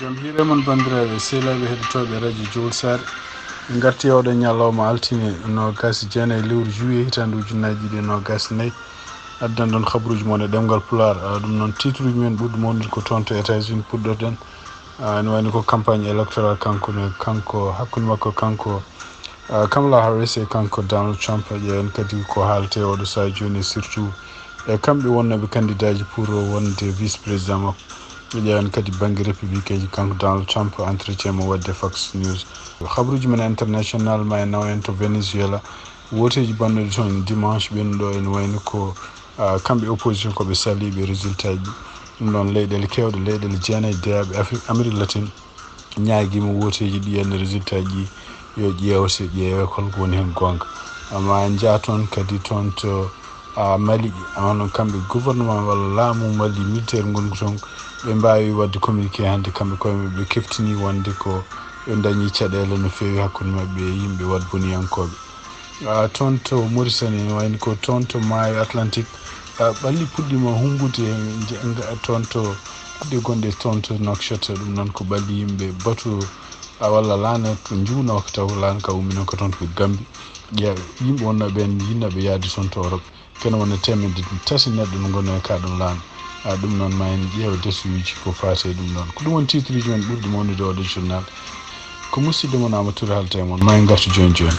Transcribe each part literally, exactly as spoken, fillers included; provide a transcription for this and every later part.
Jam hiire mon, banndiraaɓe sehilaaɓe heɗotooɓe radio Jowol Saare. En ngarti e oɗo ñalawma altine noogas e jeenayi lewru juillet hitaande ujunnaji ɗiɗi e noogas e nayi. Addan ɗon habaruuji mon e ɗemngal Pulaar. Ah, ɗum noon, titruuji men ɓurɗi mawnude ko toon to États-Unis puɗɗorɗen. Ah, ene wayno ko campagne électorale kanko ne, kanko hakkunde makko, kanko, ah, Kamala Harris e kanko Donald Trump. Ƴeewen kadi ko haaletee oɗo sahaa jooni, surtout e kamɓe wonnooɓe kandidaaji pour wonde vice président makko. Ɓe ƴeewan kadi bannge républicain ji, kanko Donald Trump, entretien mo wadde Fox News. Habaruuji men international, ma en naw en to Venezuela. Wooteeji bannuɗi toon dimanche ɓennuɗo ene wayno ko, ah, kamɓe opposition ko ɓe saliiɓe résultat ji. Ɗum noon, leyɗeele keewɗe, leyɗeele jeenayi deyaaɓe Afri-, Amérique latine ñaagiima wooteeji ɗi, en résultat ji yo ƴeew, se ƴeewe holko woni heen goonga. Amma en njaa toon kadi, toon to, ah, Mali, hono kamɓe gouvernement walla laamu Mali, militaire ngonɗo toon, ɓe mbaawi waɗde communiqué hannde kamɓe koye maɓɓe, ɓe keftini wonde ko ɓe dañi caɗeele no feewi hakkunde maɓɓe e yimɓe waɗ boniyankooɓe. Ah, toon to Mauritanie, ene wayno ko toon to maayo Atlantique, ah, ɓalli puɗɗiima hummbude e nje-, nga-, toon to kuɗɗe gonɗe toon to Nouakchott, ɗum noon ko ɓalli yimɓe batu, ah, walla laana ko njuwnoo ko taw laana ka umminoo ko toon to Gambie. Ƴeew, yimɓe wonnooɓe heen yinnooɓe yahde toon to Europe, kene wona teemedde tati neɗɗo no ngonnoo e kaa ɗoon laana. Ah, ɗum noon, ma en ƴeew desiyuuji ko faati e ɗum ɗoon. Ko ɗum woni titruuji men ɓurɗi mawnude oɗo journal. Ko musidɗo mon Amadou Touré haalta e mon. Ma en ngartu jooni jooni.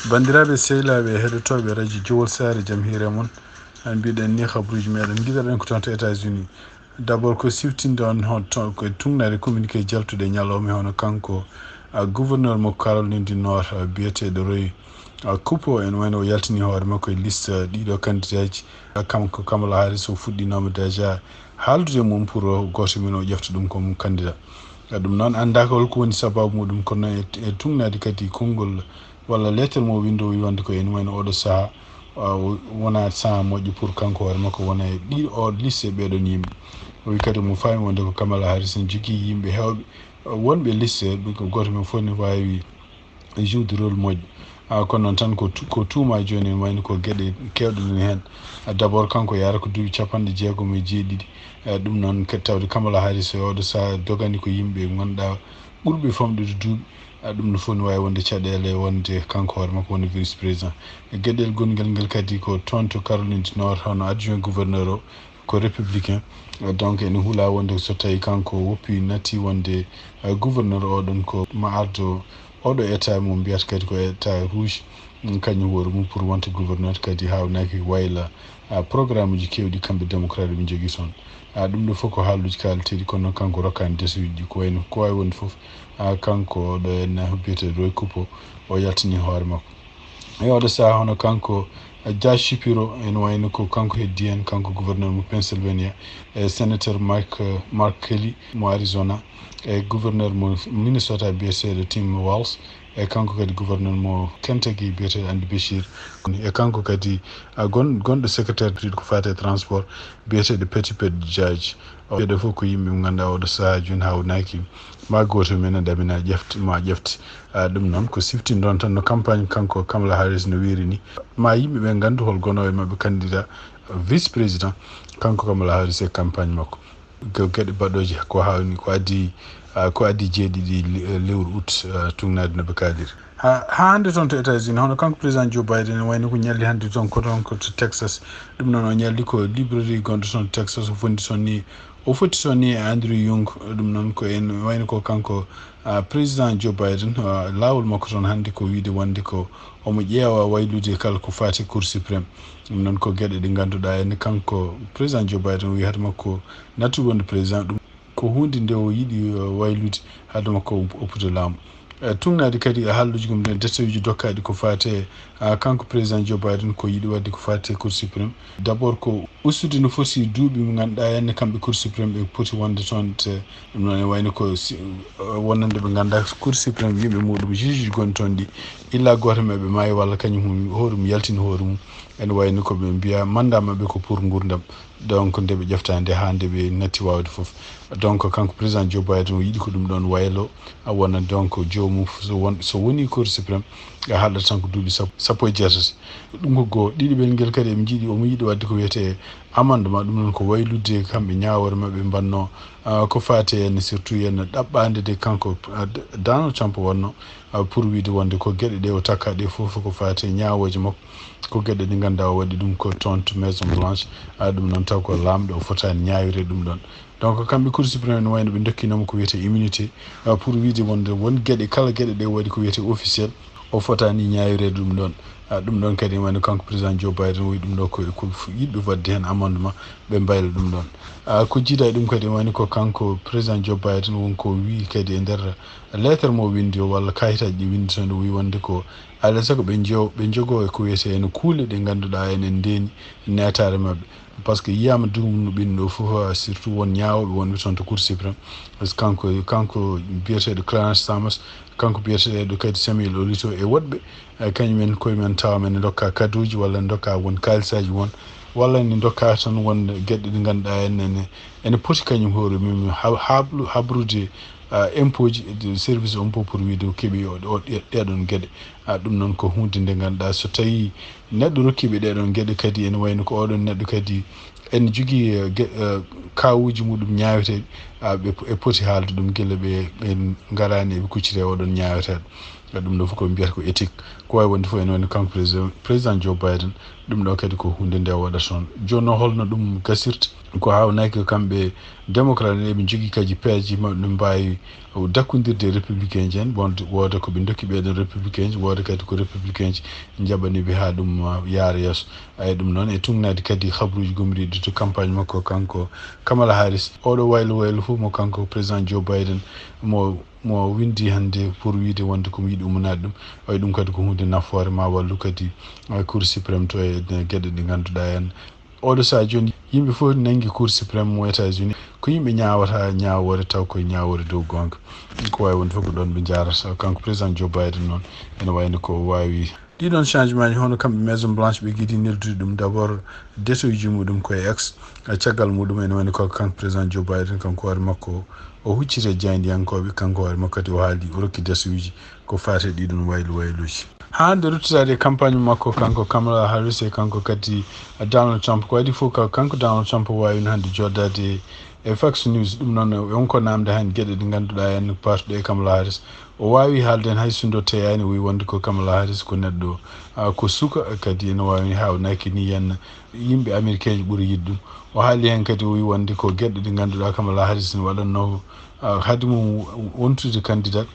Banndiraaɓe sehilaaɓe heɗotooɓe radio Jowol Saare, jam hiire mon. An mbiɗen ni habaruuji meɗen, giɗoɗen ko toon to États-Unis. D'abord, ko siftinde on hon to, ko tuŋnaade communiqué jaltuɗe ñalawma, hono kanko, ah, gouverneur mo Caroline du Nord, ah, biyeteeɗo Roy, ah, Cooper, en wayno o yaltini hoore makko e liste, ah, ɗiɗo candidat ji. Ah, kanko Kamala Harris o fuɗɗinooma déjà haaldude e mum pour o gooto men o ƴefta ɗum comme candidat. Ah, ɗum noon anndaaka holko woni sababu muɗum, kono e, e tuŋnaade kadi konngol walla lettre mo o winndi, o wi wonde ko ene wayno oɗo sahaa, ah, o wona sahaa moƴƴo pour kanko hoore makko wona e ɗiɗo o liste ɓeɗon yimɓe. O wi kadi mo faami wonde ko Kamala Harris ne jogii yimɓe heewɓe, ah, wonɓe liste ɓe ko gooto men fof ne waawi joude rôle moƴƴo. Ah, kono noon tan ko tu-, ko tuuma jooni ene wayno ko geɗe keewɗe nani heen. Ah, d'abord kanko yaara ko duuɓi capanɗe jeegom e jeeɗiɗi. Ah, ɗum noon kadi tawde Kamala Harris e oɗo sahaa dogani ko yimɓe ngannduɗaa ɓurɓe famɗude duuɓi. Ah, ɗum no fof ne waawi wonde caɗeele wonde kanko hoore makko woni vice président. E geɗel gonngel ngel kadi ko toon to Caroline du Nord, hono adjoint gouverneur o ko républicain. Ah, donc ene hula wonde so tawi kanko woppi natti wonde, ah, gouverneur oɗon ko ma ardo oɗo état mo mbiyata kadi ko état rouge, mm, kañum hoore mum pour wonta gouverneur kadi haawnaki wayla, ah, programme uji keewɗi kamɓe démocrate ɓe njogii toon. Ah, ɗum ɗo fof ko haaluuji kaalateeɗi, kono noon kanko rokkaani desiyuuji ɗi. Ko wayno ko waawi wonde fof, ah, kanko ɗo en biyeteeɗo Roy Cooper o yaltini hoore makko. E oɗo sahaa hono kanko, ah, Josh Shapiro, ene wayno ko kanko heddi heen, kanko gouverneur mo Pennsylvania, e sénateur Mike, eh, Mark Kelly mo Arizona, e gouverneur mo Minnesota biyeteeɗo Tim Walz, e kanko kadi gouverneur mo Kentucky biyeteeɗo Andy Beshear, e kanko kadi, ah, gon-, gonɗo secrétaire ko faati e transport biyeteeɗo Pete Buttigieg. O, ɓeeɗo fof ko yimɓe ɓe ngannduɗaa oɗo sahaa jooni hawnaaki ma gooto men ne ɗamina ƴefte, ma ƴefte. Ah, ɗum noon ko siftinde ɗon tan no campagne kanko Kamala Harris no wiiri ni. Ma yimɓe ɓe nganndu hol gonoowo e maɓɓe candidat vice président kanko Kamala Harris e campagne makko. Ko geɗe baɗooje ko hawni ko addi, ah, ko addi jeeɗiɗi le-, lewru août, ah, tuŋnaade no ɓe kaaliri. Ha, ha hannde toon to États-Unis, hono kanko président Joe Biden, wayno ko ñalli hannde toon ko toon ko to Texas. Ɗum noon o ñalli ko librairie gonɗo toon to Texas, o fondi toon ni, o fotti toon ni e Andrew Young. Ɗum noon ko en wayno ko kanko, ah, président Joe Biden, ah, laawol makko toon hannde ko wiide wonde ko omo ƴeewa waylude kala ko faati Cour suprême. Ɗum noon ko geɗe ɗe ngannduɗaa en kanko président Joe Biden o wi hade makko nattude wonde président ɗum ko huunde nde o yiɗi, eh, waylude hade makko o oppude laamu. Eh, tuŋnaade kadi e haalluuji gom ɗen, détail uji dokkaaɗi ko faati e, ah, kanko président Joe Biden ko yiɗi waɗde ko faati e Cour suprême. D'abord ko ustude no foti duuɓi mo ngannduɗaa henne kamɓe Cour suprême ɓe poti wonde toon te ɗum noon e wayno ko si, eh, wonande ɓe ngannduɗaa Cour suprême yimɓe muɗum juge gonɗi toon ɗi illa gooto maɓɓe maayi walla kañum hoore mum yaltini hoore mum. Ene wayno ko ɓe mbiya mandat maɓɓe ko pour nguurndam. Donc nde ɓe ƴefta nde haa nde ɓe natti waawde fof. Donc kanko président Joe Biden o yiɗi ko ɗum ɗoon waylo, a wona donc joomum so won, so woni Cour suprême, Ga haalɗata tan ko duuɓi sappo sappo e jeetati. Ɗum ko goo. Ɗiɗiɓel ngel kadi eɓe njiɗi omo yiɗi waɗde ko wiyetee amendement, ɗum noon ko waylude kamɓe ñaawoore maɓɓe mbanno ko faati heen surtout heen ɗaɓɓaande de kanko Donald Trump wonno pour wiide wonde ko geɗe ɗe o takka ɗe fof ko faati e ñaawooje makko ko geɗe ɗe ngannduɗaa o waɗi ɗum ko toon to Maison Blanche. Ɗum noon taw ko laamɗo o fotaani ñaawirde ɗum ɗoon. Donc kamɓe Cour suprême no wayno ɓe ndokkinomo ko wiyetee immunité pour wiide wonde won geɗe kala geɗe ɗe waɗi ko wiyetee officiel o fotaani ñaawirde ɗum ɗoon. Ɗum ɗoon kadi wayno kanko président Joe Biden o wi ɗum ɗo ko yiɗɓe waɗde heen amendement ɓe mbayla ɗum ɗoon. Ko jiida e ɗum kadi wayno ko kanko président Joe Biden won ko wi kadi e nder lettre mo windi o walla kayitaaji ɗi windi toon o wi wonde ko alaa e sago ɓe njo ɓe njogoo e ko wiyetee heen kuule ɗe ngannduɗaa enen ndeeni neetaare maɓɓe. Par ce que yiyaama duumu ɓiɗɗo ɗo fof surtout won ñaawooɓe wonɓe toon to Cour suprême. Par ce que kanko kanko biyeteeɗo Clarence Thomas, kanko biyeteeɗo kadi Samuel Alito e woɗɓe, kañum en koye men tawa men ndokka kaduuji walla ndokka won kaalisaaji won walla ne ndokka tan won geɗe ɗe ngannduɗaa en ene ene poti kañum hoore mum hablu habrude impôt ji service impôt pour wiide o keɓi ɗeɗon geɗe. Ɗum noon ko huunde nde ngannduɗaa so tawii neɗɗo rokkiiɓe ɗeɗon geɗe kadi ene wayno ko oɗon neɗɗo kadi ene jogii kawuuji muɗum ñaaweteeɗi ɓe e poti haalde ɗum gila ɓe ɓe ngaraani eɓe kucciti e oɗon ñaaweteeɗo. Ɗum ɗo fof ko mbiyata ko éthique ko wawi wonde fof ene wayno kanko président président Joe Biden. Ɗum ɗo kadi ko huunde nde waɗata toon jooni noon holno ɗum gasirta? Ko hawnaaki ko kamɓe démocrate en eɓe njogii kadi peeje maɓɓe ɓe mbaawi dakkondirde e républicain ji en wonde wooda ko ɓe ndokki ɓeɗon républicain ji wooda kadi ko républicain ji njaɓaniɓe haa ɗum yaara yeeso. Eyi ɗum noon e tugnaade kadi habruuji gomriiɗi to campagne makko kanko Kamala Harris oɗo waylo waylo fof mo kanko président Joe Biden mo mo windi hannde pour wiide wonde komo yiɗi umanaade ɗum. Wayi ɗum kadi ko huunde nafoore ma wallu kadi Cour suprême to e geɗe ɗe ngannduɗaa en oɗo saha jooni yimɓe fof nanngi Cour suprême mo États-Unis ko yimɓe ñaawata ñaawoore taw koye ñaawoore dow goonga. Ko wawi wonde fof ko ɗon ɓe njaarata kanko président Joe Biden noon ene wayno ko waawi ɗiɗon changement ji hono kamɓe Maison Blanche ɓe giɗi neldude ɗum d' abord desoyji muɗum koye ex caggal muɗum ene wayno ko kanko président Joe Biden kanko hoore makko o hucciti e jaayndiyankooɓe kanko hoore makko kadi o haali o rokki desoyji ko faati e ɗiɗon waylo wayluuji. Haa nde ruttitaade e campagne makko kanko Kamala Harris e kanko kadi Donald Trump ko adii fof kanko Donald Trump waawino hannde jooɗdaade e Fox News ɗum noon wonko naamnda heen geɗe ɗe ngannduɗaa en paatuɗe e Kamala Harris o waawi haalde heen hay so ndo teyaani o wi wonde ko Kamala Harris ko neɗɗo ko suka kadi ene waawi haawnaki ni yen yimɓe américain ji ɓuri yiɗ ɗum. O haali heen kadi o wi wonde ko geɗe ɗe ngannduɗaa Kamala Harris ne waɗatnoo haade mum wontude candidat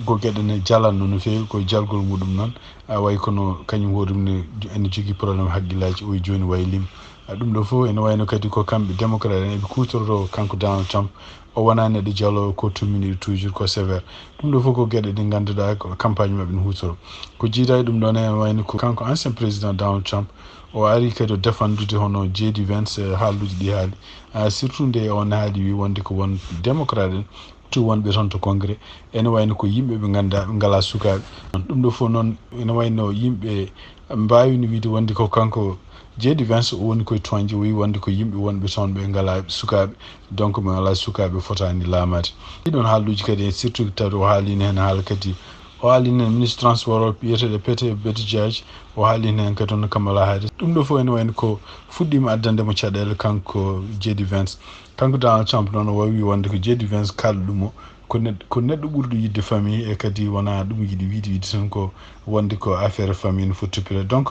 ko geɗe ne jalanno no feewi ko jalgol muɗum noon. Wayi kono kañum hoore mum ne ene jogii problème haqqillaaji o jooni wayi lim. Ɗum ɗo fof ene wayno kadi ko kamɓe démocrate en eɓe kuutorto kanko Donald Trump o wonaa neɗɗo jaloowo ko tumminiɗo toujours ko sévère. Ɗum ɗo fof ko geɗe ɗe ngannduɗaa ko campagne maɓɓe ne huutoro ko jiida e ɗum ɗon ene wayno ko kanko ancien président Donald Trump o ari kadi o défendude hono J D Vance haalluuji ɗi haali surtout nde on haali wi wonde ko won démocrate en to wonɓe toon to congrès ene wayno ko yimɓe ɓe ngannduɗaa ɓe ngalaa sukaaɓe. Ɗum ɗo fof noon ene wayno yimɓe mbaawino wiide wonde ko kanko J D Vance o woni koye tooñde o wi wonde ko yimɓe wonɓe toon ɓe ngalaa sukaaɓe donc ɓe ngalaa sukaaɓe fotaani laamaade. Ɗiɗon haalluuji kadi en surtout tawi o haalino heen haala kadi o haalino heen ministre transport o wiyeteeɗo Pete Buttigieg o haalino heen kadi hono Kamala Harris ɗum ɗo fof ene wayno ko fuɗɗiima addande mo caɗeele kanko J D Vance. Kanko Donald Trump noon o wawi wonde ko J D Vance kaalɗo ɗum o ko neɗɗo ko neɗɗo ɓurɗo yiɗde famille e kadi wona ɗum yiɗi wiide wiide tan ko wonde ko affaire famille no foti toppire donc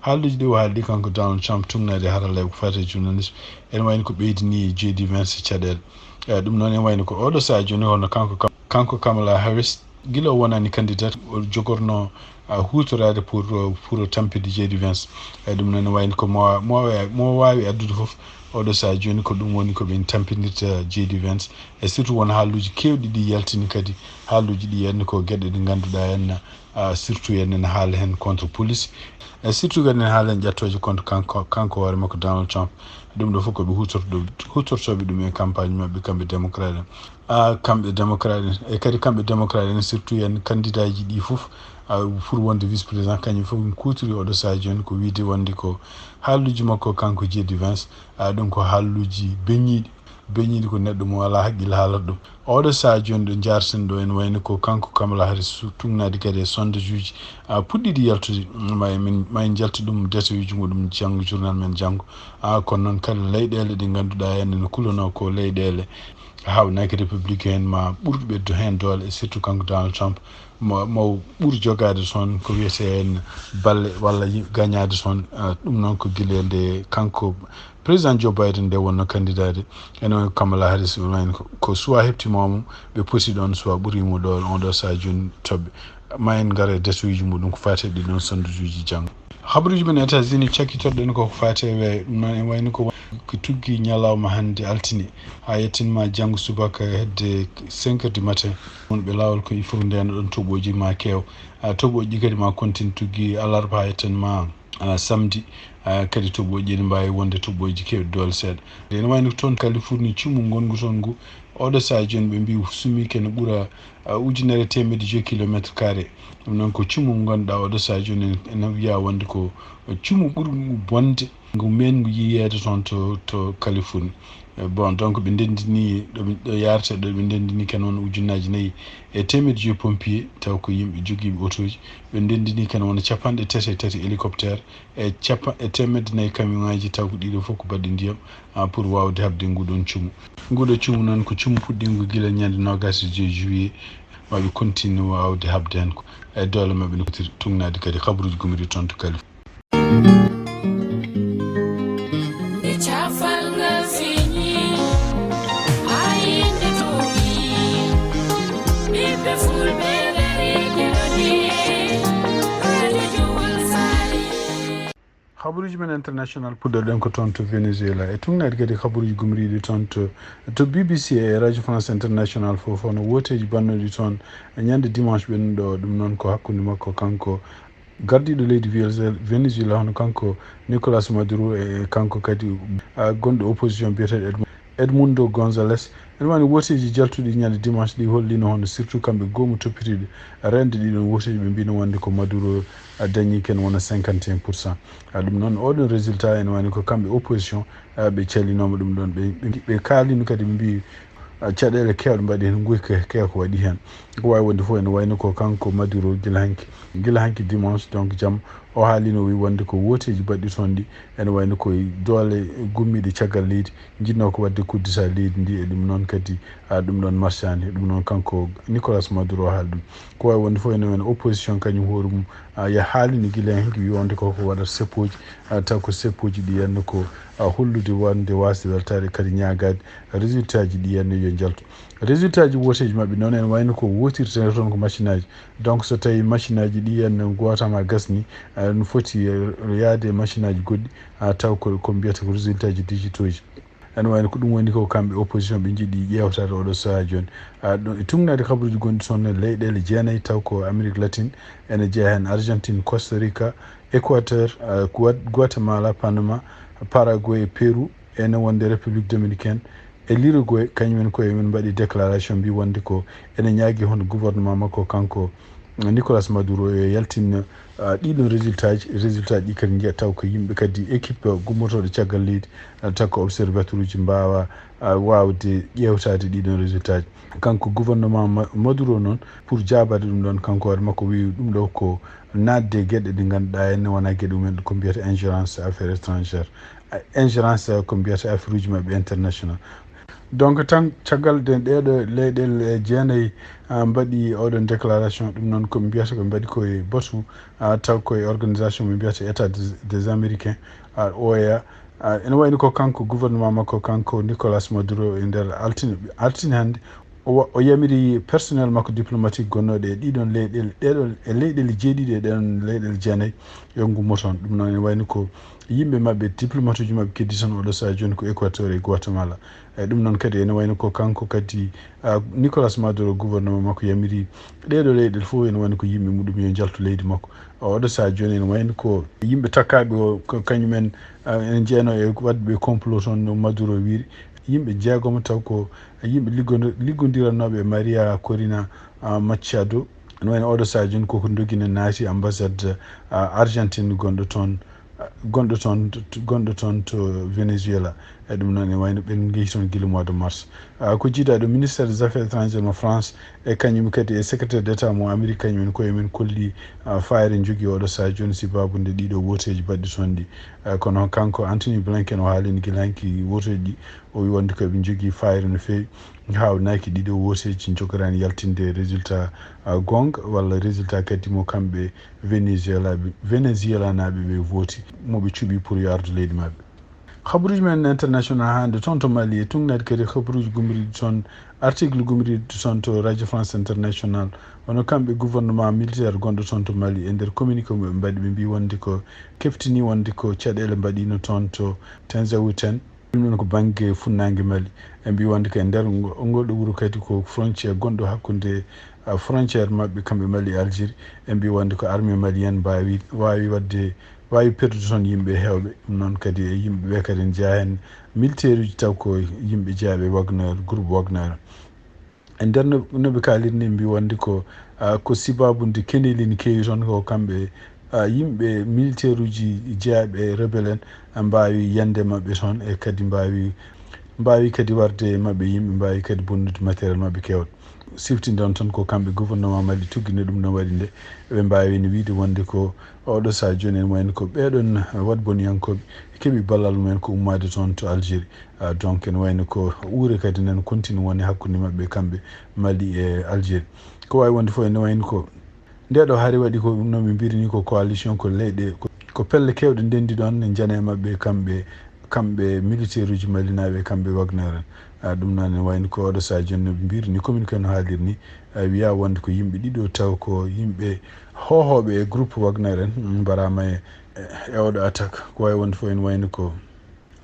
haalluuji ɗi o haaldi kanko Donald Trump tugnaade haralleeɓe ko faati e journaliste ene wayno ko ɓeydini J D Vance caɗeele. Eyi ɗum noon ene wayno ko oɗo saha jooni holno kanko kanko Kamala Harris gila o wonani candidat o jogorno huutoraade pour pour tampinde J D Vance. Eyi ɗum noon ene wayno ko mo mo mo waawi addude fof oɗo saha jooni ko ɗum woni ko ɓen tampindirta J D Vance e surtout won haalluuji keewɗi ɗi yaltini kadi haalluuji ɗi henno ko geɗe ɗe ngannduɗaa henna surtout henno ne haala heen contre police e surtout kadi ne haala heen ƴettooje contre kanko kanko hoore makko Donald Trump. Ɗum ɗo fof ko ɓe huutorto huutortooɓe ɗum e campagne maɓɓe kamɓe démocrate en. Kamɓe démocrate en e kadi kamɓe démocrate en surtout heen candidat ji ɗi fof pour wonde vice président kañum fof min kuutiri oɗo saha jooni ko wiide wonde ko haalluuji makko kanko J D Vance. Ɗum ko haalluuji beñiiɗi Beñiiɗo ko neɗɗo mo alaa haqqille haalata ɗum. Oɗo sahaa jooni ɗo njaarten ɗo, ene wayno ko kanko Kamala Harris su-, tugnaade kadi e sondage uji, a, puɗɗiiɗi yaltude. Ma min, ma en njaltu ɗum, détail uji muɗum janngo, journal men janngo. A, kono noon kala leyɗeele ɗe ngannduɗaa enen no kulanoo ko leyɗeele haawnaaki républicain en ma ɓurɗo ɓeddo heen doole, e surtout kanko Donald Trump, mo, mo ɓuri jogaade toon ko wiyetee en balle walla yi-, gañaade toon. A, ɗum noon ko gila nde kanko président Joe Biden nde wonno candidat de. Ene wayno Kamala Harris, ene wayno ko, ko suwaa heɓtiima mo, ɓe poti ɗoon suwaa ɓuriimo ɗo, on ɗo sahaa jooni toɓɓe. Ma en ngar e détail uji muɗum ko faati e ɗii ɗoon sondage uji janngo. Habaruuji men États-Unis cakkitorɗen ko ko faati e weeyo. Ɗum noon ene wayno ko, ko tuggi ñalawma hannde altine, haa yettin ma janngo subaka hedde cinq heures du matin. Wonɓe laawol ko il faut ndeena ɗoon toɓooji ma keew. A, toɓooji ɗi kadi ma continue tuggi alarba haa yettin ma, a, samedi. A, kadi toɓooji ene mbaawi wonde toɓooji keewɗi doole seeɗa. Ene wayno ko toon Californie, cumu ngonngu toon ngu, oɗo sahaa jooni ɓe mbii sumi kene ɓura, a, ujunere e teemedde joyi kilometre carré. Ɗum noon ko cumu ngu ngannduɗaa oɗo sahaa jooni ene, ene wiyaa wonde ko cumu ɓurngu bonde ngu meen ngu yiyeede toon to, to Californie. E, bon, donc ɓe ndenndini ɗo, ɗo yaarete ɗo, ɓe ndenndini kene won ujunnaaji nayi e teemedde joyi pompier, taw ko yimɓe jogiiɓe otooji. Ɓe ndenndini kene won capanɗe tati e tati hélicoptère, e capa-, e teemedde nayi camion ŋaaji, taw ko ɗiɗo fof ko baɗɗe ndiyam, a, pour waawde haɓde nguɗon cumu. Nguɗo cumu noon ko cumu puɗɗingu gila ñande noogaas e joyi juillet, ma ɓe continue waawde haɓde heen ko e doole maɓɓe no potiri tugnaade kadi habaruuji gumri toon to Californie. Nde cafal ngal feeñi, haa yimɓe toowi, ɓiɓɓe fulɓe ngari keɗoɗi, rajo Jowol Saali. Habaruuji men international puɗɗoɗen ko toon to Venezuela. E tugnaade kadi habaruuji gumriiɗi toon to, to B B C e Radio France International fof, hono wooteeji bannooɗi toon ñande dimanche ɓennuɗo o. Ɗum noon ko hakkunde makko kanko gardiiɗo leydi Venezuela, Venezuela, hono kanko Nicolas Maduro e, e kanko kadi, a, gonɗo opposition biyeteeɗo Edmu-, Edmundo Gonzalez. Ene wayno wooteeji jaltuɗi ñande dimanche ɗi hollino hono surtout kamɓe goomu toppitiiɗo rende ɗiɗon wooteeji, ɓe mbino wonde ko Maduro, a, dañi ken wona cinquante et un pour cent. A, ɗum noon oɗon résultat ene wayno ko kamɓe opposition, a, ɓe calinooma ɗum ɗon. Ɓe, ɓe, ɓe kaalino kadi ɓe mbii, a, caɗeele keewɗe mbaɗi heen, nguy ke-, keew ko waɗi heen. Ko waawi wonde fof ene wayno ko kanko Maduro gila hanki, gila hanki dimanche, donc jam, o haalino, o wi wonde ko wooteeji baɗɗi toon ɗi ene wayno ko e doole gummiiɗe caggal leydi, njiɗnoo ko waɗde coup d'État leydi ndi, e ɗum noon kadi, a, ɗum ɗoon marchaani. Ɗum noon kanko Nicolas Maduro o haali ɗum. Ko waawi wonde fof ene wayno opposition kañum hoore mum, a, ya haalino gila heen, wi wonde ko, ko waɗata seppooji, a, taw ko seppooji ɗi yanno ko, a, hollude wonde waasde weltaade kadi ñaagaade résultat ji ɗi yanno yo njaltu. Résultat ji wooteeji maɓɓe noon ene wayno ko wootirtee toon ko machine aji. Donc so tawii machine aji ɗi yanno gooto ma gasni, a, no foti, e, yaade e machine aji goɗɗi, a, taw ko, ko mbiyata ko résultat ji digitaux ji. Ene wayno ko ɗum woni ko kamɓe opposition ɓe njiɗi ƴeewtaade oɗo sahaa jooni. A, ɗum, e tugnaade kabaruuji gonɗi toon e leyɗeele jeenayi, taw ko Amérique latine, ene jeyaa heen Argentine, Costa Rica, Équateur, a, Gua-, Guatemala, Panama, Paraguay, Pérou, ene wonde République dominicaine, e l'Uruguay, kañum en koye mum mbaɗi déclaration, mbi wonde ko ene ñaagi hono gouvernement makko kanko Nicolas Maduro yo yaltin, a, ɗiɗon résultat ji, résultat ji ɗi kadi njiya taw ko yimɓe kadi équipe gummotooɗo caggal leydi, a, taw ko observateur uji mbaawa, a, waawde ƴeewtaade ɗiɗon résultat ji. Kanko gouvernement Ma-, Maduro noon, pour jaabaade ɗum ɗoon, kanko hoore makko wi ɗum ɗo ko naatde e geɗe ɗe ngannduɗaa ene wona geɗe mumen ko mbiyata ingérence affaires étrangères, a, ingérence ko mbiyata affaire uji maɓɓe international. Donc tan caggal de ɗeɗo leyɗeele jeenayi, a, mbaɗi oɗon déclaration, ɗum noon ko mbiyata ko mbaɗi koye batu, a, taw koye organisation mo mbiyata État des, des Américains, a, O E A, a, ene wayno ko kanko gouvernement makko, kanko Nicolas Maduro e nder altine, altine hannde, o wa-, o yamiri personnel makko diplomatique gonnooɗo e ɗiɗon leyɗeele, ɗeɗon e leyɗeele jeeɗiɗi e ɗeɗon leyɗeele jeenayi, yo ngummo toon. Ɗum noon ene wayno ko yimɓe maɓɓe, diplomate uji maɓɓe keddi toon oɗo sahaa jooni ko Équateur e Guatemala. E ɗum noon kadi ene wayno ko kanko kadi, a, Nicolas Maduro gouvernement makko yamiri ɗeɗo leyɗeele fof ene wayno ko yimɓe muɗum yo njaltu leydi makko. Oɗo sahaa jooni ene wayno ko yimɓe takkaaɓe o, ko kañumen, a, ene jeyanoo e waɗɓe complot toon no Maduro wiiri. Yimɓe jeegomo taw ko yimɓe liggondo-, liggondiranooɓe e Maria Corina, a, Machado. Ene wayno oɗo sahaa jooni koko dogino naati ambassade, a, Argentine gonɗo toon, a, gonɗo toon gonɗo toon to Venezuela. E ɗum noon, e wayno ɓen ngehi toon gila mois de mars. Ko jiidaa ɗo, ministère des affaires étrangères mo France e kañum kadi e secrétaire d'état mo Amérique, kañum en koye men kolli faayre njogii oɗo sahaa jooni, sibabude ɗiɗo wooteeji baɗɗi toon ɗi. Kono kanko Anthony Blinken o haalino gila hanki wooteeji ɗi, o wi wonde ko eɓe njogii faayre no feewi. Haawnaaki ɗiɗo wooteeji njogoraani yaltinde résultat goonga walla résultat kadi mo kamɓe Venezuela, Venezuelanaaɓe ɓe vooti, mo ɓe cuɓi pour yo ardu leydi maɓɓe. Habaruuji men international hannde toon to Mali, e tuugnaade kadi habaruuji gumriiɗi toon, article gumriiɗi toon to Radio France International. Hono kamɓe gouvernement militaire gonɗo toon to Mali, e nder communiqué mo ɓe mbaɗi, ɓe mbii wonde ko keftinii wonde ko caɗeele mbaɗiino toon to Tinzaouten. Ɗum ɗon ko bannge funnaange Mali. Ɓe mbii wonde ko e nder ngo-, ngol ɗo wuro kadi ko frontière gonɗo hakkunde, ah, frontière maɓɓe kamɓe Mali e Algérie. Ɓe mbii wonde ko armée malienne mbaawi, waawi waɗde, waawi perdude toon yimɓe heewɓe. Ɗum noon kadi e yimɓe ɓe kadi ene jeyaa heen militaire uji taw ko yimɓe jeyaaɓe e Wagner, groupe Wagner. E nder no, no ɓe kaaliri ni, mbii wonde ko, ah, ko sibabude keneeli ne keewi toon, ko kamɓe, ah, yimɓe militaire uji jeyaaɓe e rebelle en, ah, mbaawi yande maɓɓe toon, e kadi mbaawi, mbaawi kadi warde e maɓɓe yimɓe, mbaawi kadi bonnude matériel maɓɓe keewɗo. Siftinde on tan ko kamɓe gouvernement Mali tuggini ɗum no waɗi nde, ɓe mbaawi ne wiide wonde ko oɗo sahaa jooni en wayno ko ɓeɗon waɗboniyankooɓe keɓi ballal mumen ko ummaade toon to Algérie. Ah, donc ene wayno ko uure kadi nana continue woni hakkunde maɓɓe kamɓe Mali e Algérie. Ko waawi wonde fof ene wayno ko nde ɗo hari waɗi ko no ɓe mbiri ni ko coalition, ko leyɗe, ko, ko pelle keewɗe ndenndi ɗoon ne njana e maɓɓe kamɓe, kamɓe militaire uji malinaaɓe, kamɓe Wagner en. Ah, ɗum noon ene wayno ko oɗo sahaa jooni no ɓe mbiri ni communiqué no haaliri ni, ah, wiya wonde ko yimɓe ɗiɗo taw ko yimɓe hoohooɓe e groupe Wagner en, mm, mbaraama e, e oɗo attaque. Ko waawi wonde fof ene wayno ko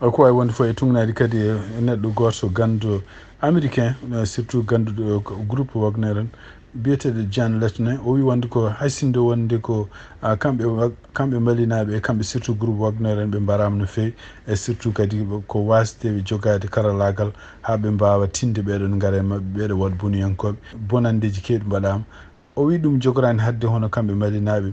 Ko waawi wonde fof e tuugnaade kadi e neɗɗo gooto ganndo américain, eh, surtout gannduɗo ko groupe Wagner en, biyeteeɗo Jan Lachne. O wi wonde ko hay sinno wonde ko, ah, kamɓe wa-, kamɓe malinaaɓe e kamɓe surtout groupe Wagner en ɓe mbaraama no feewi, e surtout kadi ko waasde ɓe jogaade karallaagal haa ɓe mbaawa tinde ɓeɗon ngara e maɓɓe, ɓeɗo waɗboniyankooɓe, bonanndeeji keewɗi mbaɗaama. O wi ɗum jogoraani haɗde hono kamɓe malinaaɓe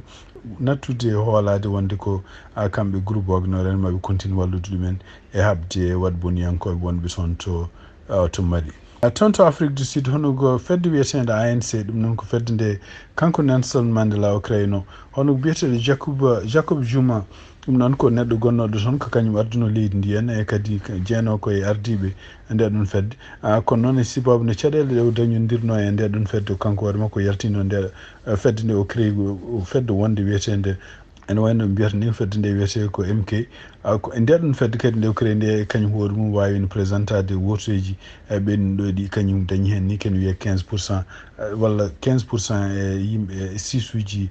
nattude e hoolaade wonde ko, ah, kamɓe groupe Wagner en maɓe continue wallude ɗumen e haɓde e waɗboniyankooɓe wonɓe toon to, ah, to Mali. Ah, toon to Afrique du Sud, hono ko fedde wiyeteende A N C, ɗum noon ko fedde nde kanko Nelson Mandela o créé no. Hono ko biyeteeɗo Jacob, Jacob Zuma, ɗum noon ko neɗɗo gonnooɗo toon ko kañum arduno leydi ndi en, e kadi jeyanoo ko e ardiiɓe e nde ɗon fedde. Ah, kono noon e sababu no caɗeele ɗe o dañondirnoo e nde ɗon fedde, kanko hoore makko yaltino nde, eh, fedde nde o créé, o fedde wonde wiyeteende, ene wayno ɓe mbiyata ni fedde nde wiyetee ko M K. Ah, ko e nde ɗon fedde kadi nde o créé nde, e kañum hoore mum waawi no présentade wooteeji, eh, ɓen ɗo ɗi kañum dañi heen ni ken wiyee quinze pour cent, eh, walla quinze pour cent e yimɓe, e sisuuji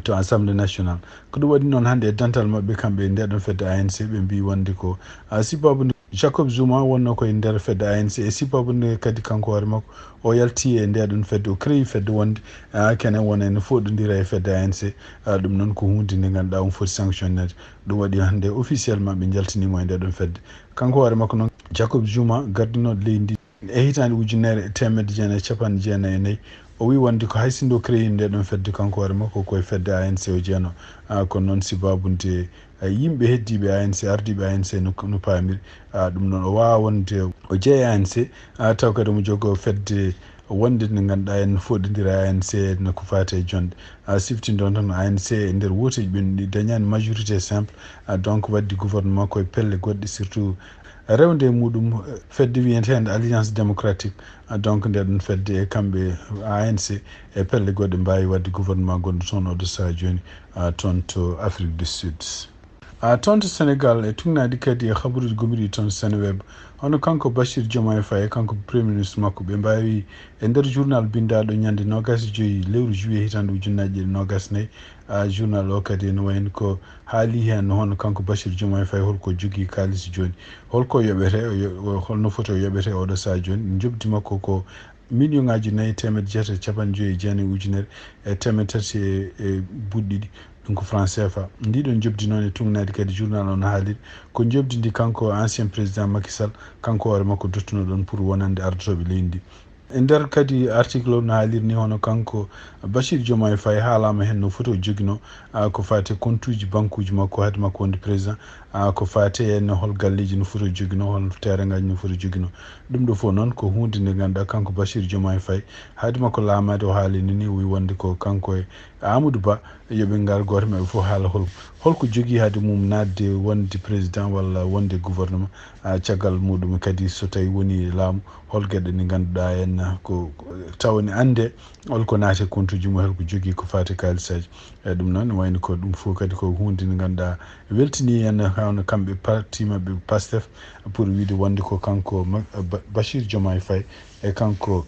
to Assemblée nationale. Ko ɗum waɗi noon hannde e dental maɓɓe kamɓe e nde ɗon fedde A N C, ɓe mbii wonde ko, ah, sababu nde Jacob Zuma wonnoo ko e nder fedde A N C, e sababu nde kadi kanko hoore makko o yalti e nde ɗon fedde, o créé fedde wonde, ah, kene wona ene fooɗondira e fedde A N C. Ah, ɗum noon ko huunde nde ngannduɗaa on foti sanctionneede. Ɗum waɗi hannde officiellement ɓe njaltiniimo e nde ɗon fedde. Kanko hoore makko noon, Jacob Zuma, gardinooɗo leydi ndi e hitaande ujunere e teemedde jeenayi e capanɗe jeenayi e nayi, o wi wonde ko hay sinno o créé nde ɗon fedde kanko hoore makko ko e fedde A N C o jeyanoo. Ah, kono noon sababu nde, ah, yimɓe heddiiɓe A N C, ardiiɓe A N C no, no paamiri, ah, ɗum noon o waawaa wonde o jeya A N C, ah, taw kadi omo jogoo fedde wonde nde ngannduɗaa en fooɗondira A N C no ko faati e jonde. Ah, siftinde on tan A N C e nder wooteeji ɓen ɗi dañaani majorité simple, ah, donc waddi gouvernement ko e pelle goɗɗe, surtout rewde e muɗum, eh, fedde wiyeteende Alliance Démocratique, ah, donc nde ɗon fedde e kamɓe A N C e pelle goɗɗe mbaawi waɗde gouvernement gonɗo toon oɗo sahaa jooni, ah, toon to Afrique du Sud. Ah, toon to Sénégal, e tuugnaade kadi e habaruuji gomɗiiɗi toon Seneweb, hono kanko Bachir Diomaye Faye, kanko Premier Ministre makko, ɓe mbaawi e nder journal binndaaɗo ñande noogaas e joy lewru juillet hitaande ujunnaaji ɗiɗi e noogaas e nayi, ah, journal o kadi ene wayno ko haali heen hono kanko Bachir Diomaye Faye holko jogii kaalis jooni, holko yoɓetee, o yo-, o, holno foti o yoɓetee oɗo sahaa jooni. Njoɓdi makko ko million ŋaaji nayi e teemedde jeetati e capanɗe joy e jeenayi ujunere e teemedde tati e, e buuɗi ɗiɗi, ɗum ko franc C F A. Ndi ɗon njoɓdi noon e tuugnaade kadi journal o no haaliri ko njoɓdi ndi kanko ancien président Macky Sall, kanko hoore makko duttuno ɗon pour wonande ardotooɓe leydi ndi. E nder kadi article o no haaliri ni, hono kanko Bachir Diomaye Faye haalaama heen no foti o joginoo, ah, ko faati e kontuuji bankuuji makko, haade makko wonde président, ah, ko faati e heen hol galleeji no foti o joginoo, hol terrain ngaaji no foti o joginoo. Ɗum ɗo fof noon ko huunde nde ngannduɗaa kanko Bachir Diomaye Faye, haade makko laamaade o haalini ni, o wi wonde ko kanko e Amadou Ba, yo ɓe ngar gooto maɓɓe fof haala hol, holko jogii haade mum naatde wonde président walla wonde gouvernement, ah, caggal muɗum kadi so tawi woni laamu, hol geɗe ɗe ngannduɗaa en ko, ko tawa ne annde, holko naati e kontuuji mum, holko jogii ko faati e kaalisaaji. E ɗum noon, wayno ko ɗum fof kadi ko huunde nde ngannduɗaa weltini en, hawno kamɓe parti maɓɓe Pastef, pour wiide wonde ko kanko Ma-, Ba-, Bachir Diomaye Faye e kanko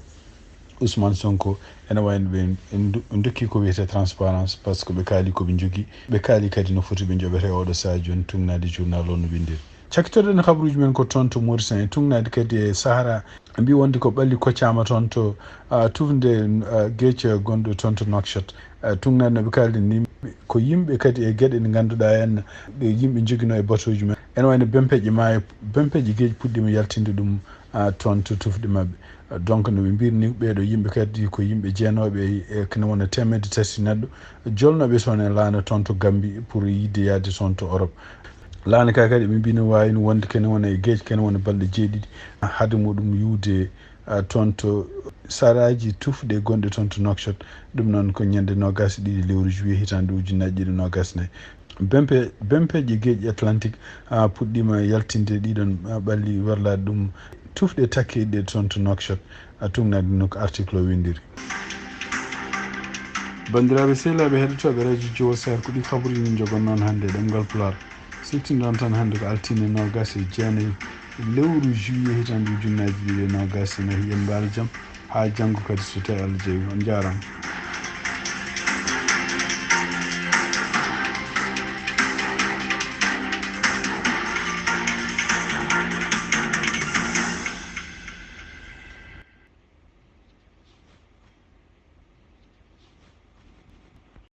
Ousmane Sonko, ene wayno ɓe ndu-, ndokki ko wiyetee transparence, par ce que ɓe kaali ko ɓe njogii, ɓe kaali kadi no foti ɓe njoɓete. Oɗo sahaa jooni, tugnaade journal o no winndiri. Cakkitoɗen habaruuji men ko toon to Mauritanie, tugnaade kadi e Sahara, mbi wonde ko ɓalli koccaama toon to, ah, tufnde, ah, geec gonɗo toon to Nouakchott. Ah, tugnaade no ɓe kaali ni, ko yimɓe kadi e geɗe ɗe ngannduɗaa en, ɗe yimɓe njoginoo e batooji men. Ene wayno bempeƴe maayo, bempeƴe geec puɗɗiima yaltinde ɗum, ah, toon to tufɗe maɓɓe. Ah, donc no ɓe mbiri ni, ɓeeɗo yimɓe kadi ko yimɓe jeenooɓe e, e kene wona teemedde tati neɗɗo, jolnooɓe toon e laana toon to Gambie pour yiɗde yahde toon to Europe. Laana ka kadi ɓe mbi no waawi no wonde kene wona e geec, kene wona balɗe jeeɗiɗi, haade muɗum yuwde, ah, toon to saraaji tufɗe gonɗe toon to Nouakchott. Ɗum noon ko ñande noogaas e ɗiɗi lewru juillet hitaande ujunnaaji ɗiɗi noogaas nayi. Bempe-, bempeƴe geec Atlantique, ah, puɗɗiima yaltinde ɗiɗon, ah, ɓalli werlaaɗe ɗum tufɗe takkeeɗe toon to Nouakchott. Ah, tugnaade no ko article o winndiri. Banndiraaɓe sehilaaɓe heɗotooɓe Radio Djiwo Sahel, ko ɗi kabaruuji min njogon noon hannde e ɗemngal Pulaar. Siftinɗon tan hannde ko altine noogaas e jeenayi lewru juillet hitaande ujunnaaji ɗiɗi e noogaas e nayi. Yo on mbaalu jam, haa janngo kadi so tawi Allah jaɓi. On njaaraama.